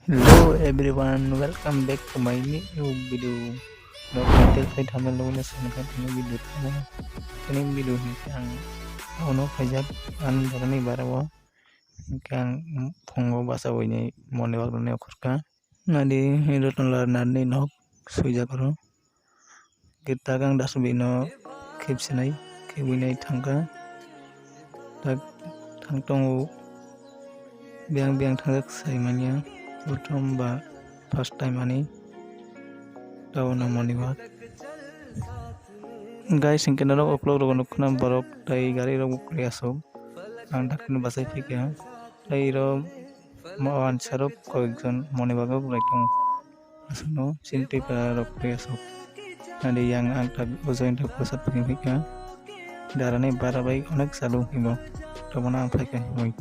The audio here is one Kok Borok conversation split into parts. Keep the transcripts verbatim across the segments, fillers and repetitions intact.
Hello everyone, welcome back to my new video. Norok title tei thumbnail nugwi na sini kha tini video tamo. Tini video hinkhe ang town o phaijak, ang borokni bara o. Hinkhe ang phungo basa buini morning walk rwna okhorkha. Nadi Ratan Lal Narni nok swijak oro. Gita gang dustbin no khep sinai, khebwi nai thangkha. Tak thang tongo, biyang biyang thangjak sai manya. Prothom ba first time ani town o morning walk. Guys, hinkhe norok uklok rogo nukha na borok tei gari rok bo kwrwi aswk. Ang dakti no bachai phaikha. Tei iro mo ansarok koyekjon morning walk rok lai tongo. Aswkno chini twi para rok kwrwi aswk. Nadi yang ang tak o join tak bwsa pini phaikha. Darani bara bai onek chalu himo. Tobono ang phaikha himwi.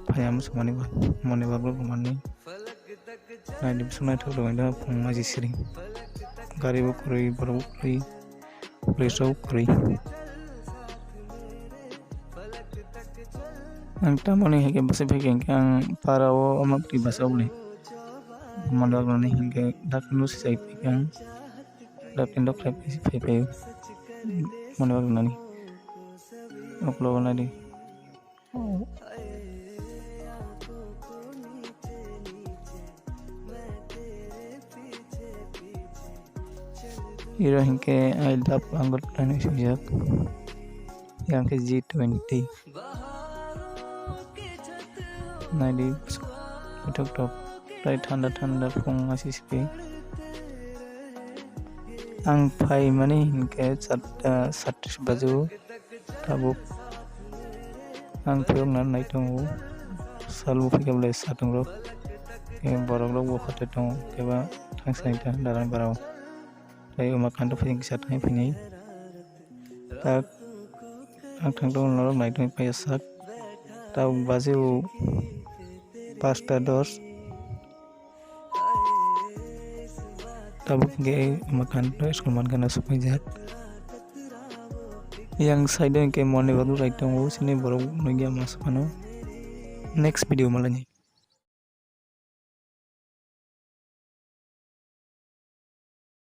Phaiya muchungmani ba morning walk rok manwi. Naidi bwswk naithok rwgwi no phung maji siri. Gari bo kwrwi, borok bo kwrwi, police rok bo kwrwi. Ang tamoni hinkhe bwsai phaikha hinkhe ang para o omo twi basa uli. Omo dok nani hinkhe dak no sijai phaikha ang. Dak tin dok khlai phai phai phai. Omo dok nani. Oklo nadi. Iro hinkhe I love Agartala hinwi swijak. Yang khe G twenty. Naidi, tok tok. Tai thanda thanda phung asi sipi. Ang phaimani hinkhe charta satis bajo. Tabuk ang phiyokna nai tongo. Sal bo phikha belai satung rok. Borok rok bo khatai tongo. Keba thangsani ta dalan barao. Tai omo kanto phiyok kisa thang phini. Tak ang thang tongo norok nai tong paiya sak. Tabuk baji o pasta dos. Tabuk hinkhe omo kanto school man gana sokphaijak. Yang side o hinkhe morning walk lai tongo, sini borok nugya ma sokphano. Next video malani.